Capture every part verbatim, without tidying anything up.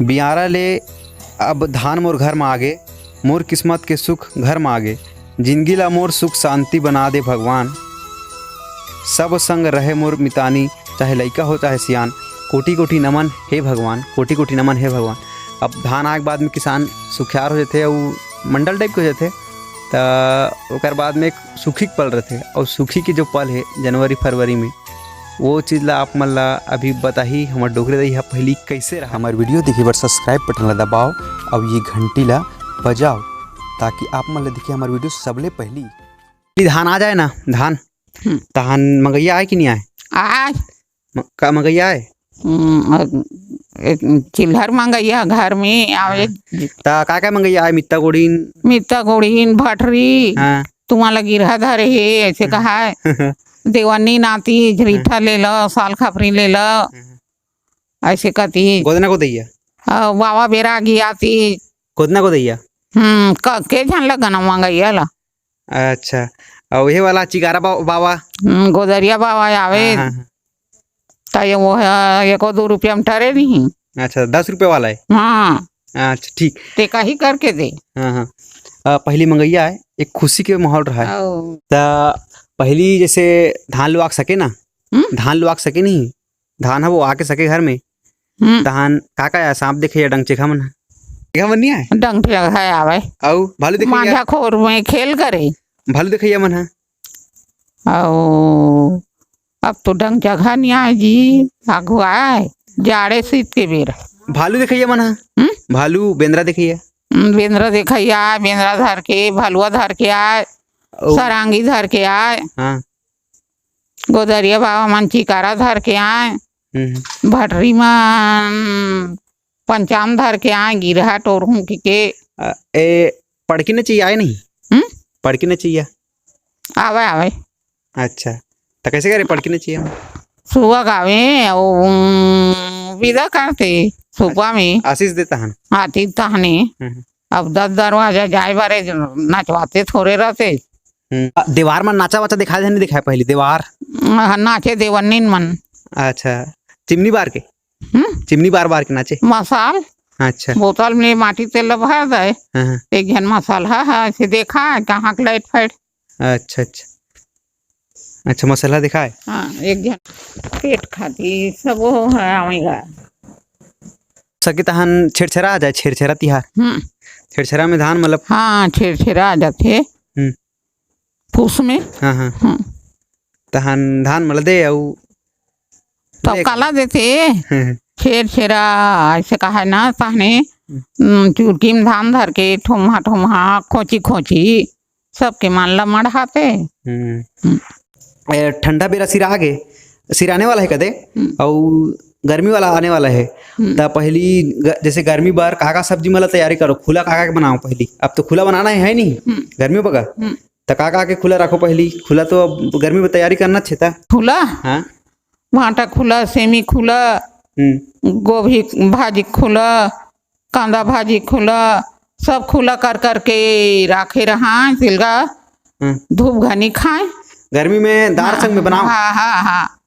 बियारा ले अब धान मोर घर म आगे, मोर किस्मत के सुख घर म आगे। जिनगी ला मोर सुख शांति बना दे भगवान। सब संग रहे मोर मितानी, चाहे लइका हो चाहे सियान। कोटि कोटि नमन हे भगवान, कोटि कोटि नमन हे भगवान। अब धान आए के बाद में किसान सुखियार हो जाथे अउ मंडल टाइप के हो जाथे, त ओकर बाद में एक सुखी के पल रथे। अउ सुखी के जो पल हे जनवरी फरवरी में, वो चीज ला आप मन ला अभी बताही हमर डोकरे दाई ह पहिली कइसे रहा। हमर वीडियो देखे बर subscribe बटन ला दबाओ अउ ये घंटी ला बजाओ, ताकि आप मन ला दिखे हमर वीडियो सबले पहिली। ये धान आ जाए ना, धान, हम्म। तहान मंगैया आए कि नहीं आए? आए। म-, का मंगैया आए? हम्म, अ, एक चिल्हर मंगैया घर में आवे। हाँ। त का का मंगैया आए? मित्ता गोड़ीन? मित्ता गोड़ीन, भटरी, हाँ। तुम्हां ला गिरहा धरे हे, ऐसे हाँ। कहा है। देवन्नी नाती, हाँ। झरीठा ले लो, साल खपरी ले लो, हाँ। ऐसे कहती। गोदना गोदैया? हाँ, बाबा बेरा गियाती। गोदना गोदैया? हम्म, क-, के झन लगन मंगैया ला। अच्छा, अउ ये वाला चिकारा बा-, बाबा? हम्म, गोदरिया बाबा आवे। हाँ, हाँ, हाँ। त ये वो है, एको दू रुपया में टरे नहीं। अच्छा, दस रुपया वाला है? हाँ। अच्छा, ठीक। ते कही करके दे। हाँ, हाँ। अ, पहिली मंगैया है, एक खुशी के माहौल रहा है। ओ। त पहिली जैसे धान लुआ के सके ना, हम्म? धान लुआ के सके नहीं, धान ह वो आके सके घर में, हम्म। तहान का का आय? सांप देखे या डंगचेखा मन ह? देखा मन नहीं आय? डंगचेखा आवे। अउ भालू देखे या? मांझा खोर में खेल करे। भालू देखे या मन ह? अउ अब तो डंगचेखा नहीं आय जी, आघू आय, जाड़े शीत के बेर। भालू देखे या मन ह? हम्म? भालू, बेंदरा देखे या? हम्म, बेंदरा देखे या, बेंदरा धर के, भलुआ धर के आय, अउ? सरांगी धर के आय। हाँ। गोदरिया बाबा मन चिकारा धर के आय, हम्म। भटरी मन पंचाम धर के आय, गिरहा टोरहूं के, के। अ, ए, पड़की न चाहिए आय नहीं? हम्म? पड़की न चाहिए? आवे, आवे। अच्छा, त कैसे करे पड़की न चाहिए? सुबह गावे, ओ, उम, विदा करते, सुबह में। आशीष देता हन। आती तहने। हम्म। अब दस दरवाजा जाए बारे नचवाते थोड़े रहते। हम्म। अ, देवार मन नाचा वाचा दिखाए थे, नहीं दिखाए पहली देवार? हाँ, नाचे देवन्नीन मन। अच्छा, चिमनी बार के? हम्म? चिमनी बार बार के नाचे? मसाल। अच्छा। बोतल में माटी तेल ल भर दे। हाँ, हाँ। एक झन मसाल हा, हा, ऐसे देखा, कहाँ के लाइट फाइट। अच्छा, अच्छा। अच्छा, मसाला दिखाए? हाँ, एक झन पेट खाती, सब वो है आवेगा। सके तहन छेरछेरा आ जाए, छेरछेरा तिहार। हम्म। छेरछेरा में धान मतलब हाँ, छेरछेरा आ जाथे। हम्म। पूस में। हाँ, हाँ। हम्म। तहन धान मल दे अउ तब ले काला देथे? हम्म। छेरछेरा, ऐसे कहा है ना, तहने, हम्म। हम्म, चुरकी में धान धर के, ठोमहा, ठोमहा, खोची, खोची, सबके मन ला मढ़ाते। हम्म। हम्म। ए, ठंडा बेरा सिरा गे, सिराने वाला है कदे, हम्म। अउ गर्मी वाला आने वाला है। हम्म। त पहली ग-, जैसे गर्मी बार का का सब्जी मन ला तैयारी करो, खुला का का के बनाओ पहली? अब तो खुला बनाना है, है नहीं? हम्म। गर्मी बगा। हम्म। त का का के खुला रखो पहली? खुला तो अब गर्मी में तैयारी करना छे त। खुला? हाँ। भांटा खुला, सेमी खुला, हम्म। गोभी भाजी खुला, कांदा भाजी खुला, सब खुला कर कर के राखे रहा, सिलगा हम्म। धूप घनी खाए। गर्मी में दार हाँ, संग में बनाओ। हाँ, हाँ, हाँ।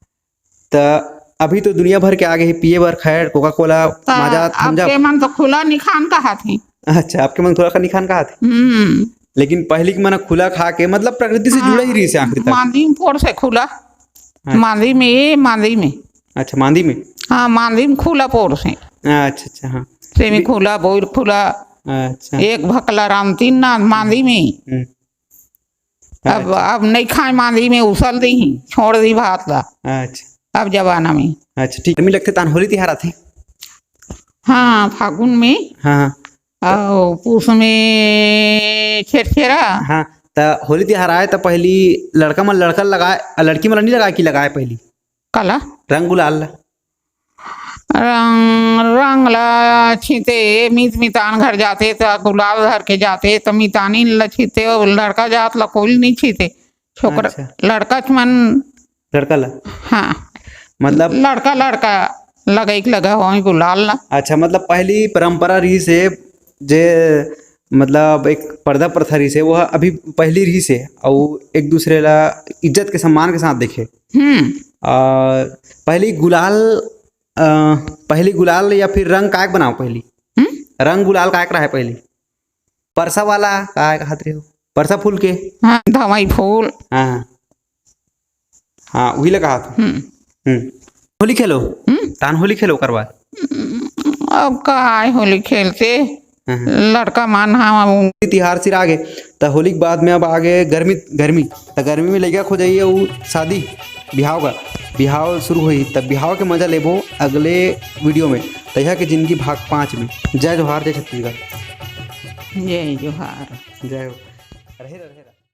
त अभी तो दुनिया भर के आ गे हे पिए बर, खैर, कोका कोला, त माजा, अब थम्स अप। के मन तो खुला निखान कहाथे। अच्छा, आपके मन खुला निखान कहाथे। हम्म। लेकिन पहली के मन खुला खा के, मतलब, प्रकृति से हाँ, जुड़े ही रहिसे आखिरी तक। मांदी में पोर से खुला। हाँ। मांदी में, ये मांदी में। अच्छा, मांदी में। हाँ, मांदी में खुला पोर से। अच्छा, अच्छा, हाँ। सेमी खुला, बोर खुला। अच्छा। एक भकला राम तीन ना मांदी में। हम्म। अब, अच्छा। अब नहीं खाए मांदी में, उसल दी ही, छोड़ दी भात ला। अच्छा। अब जमाना में। अच्छा, ठीक। गर्मी लगथे तान होली तिहार आथे? हाँ, फागुन में। हाँ, हाँ। अउ पूस में छेरछेरा। हाँ, त होली तिहार आए त पहली लड़का मन लड़का लगाए, लड़की मन नहीं लगाए कि लगाए पहली? काला? रंग गुलाल ला। रंग, रंग ला छींते, मीत मितान घर जाते त गुलाल धर के जाते, त मितानी ला छींते, अउ लड़का जात ला कोई नहीं छींते। छोकरा, अच्छा। लड़का मन। लड़का ला? हाँ। मतलब लड़का, लड़का लगई के लगा हो गुलाल ला। अच्छा, मतलब पहली परंपरा रहिसे, जे मतलब एक पर्दा प्रथा रहिसे, वो अभी पहली रहिसे, अउ एक दूसरे ला इज्जत के सम्मान के साथ देखे। हम्म। अउ पहली गुलाल अ, पहली गुलाल या फिर रंग काय के बनाओ पहली? हम्म? रंग गुलाल काय के रहे पहली? परसा वाला काय कहत रहे हो? परसा फूल के? हाँ, धवई फूल। हाँ, हाँ। हाँ, उही ला कहत हो। हम्म। हम्म। होली खेलो? हम्म? तान होली खेलो ओकर बाद? अब काय होली खेलते? हाँ, हाँ। लड़का मन हा। तिहार सिर आगे, त होली के बाद में अब आगे गर्मी, गर्मी। त गर्मी में लइका खोजइया उ शादी, बिहाव का, बिहाव शुरू होही, त बिहाव के मजा लेबो अगले वीडियो में। तैहा के जिंदगी भाग पाँच में। जय जोहार, जय छत्तीसगढ़। जय जोहार। जय हो। रहे, रहे, रहे।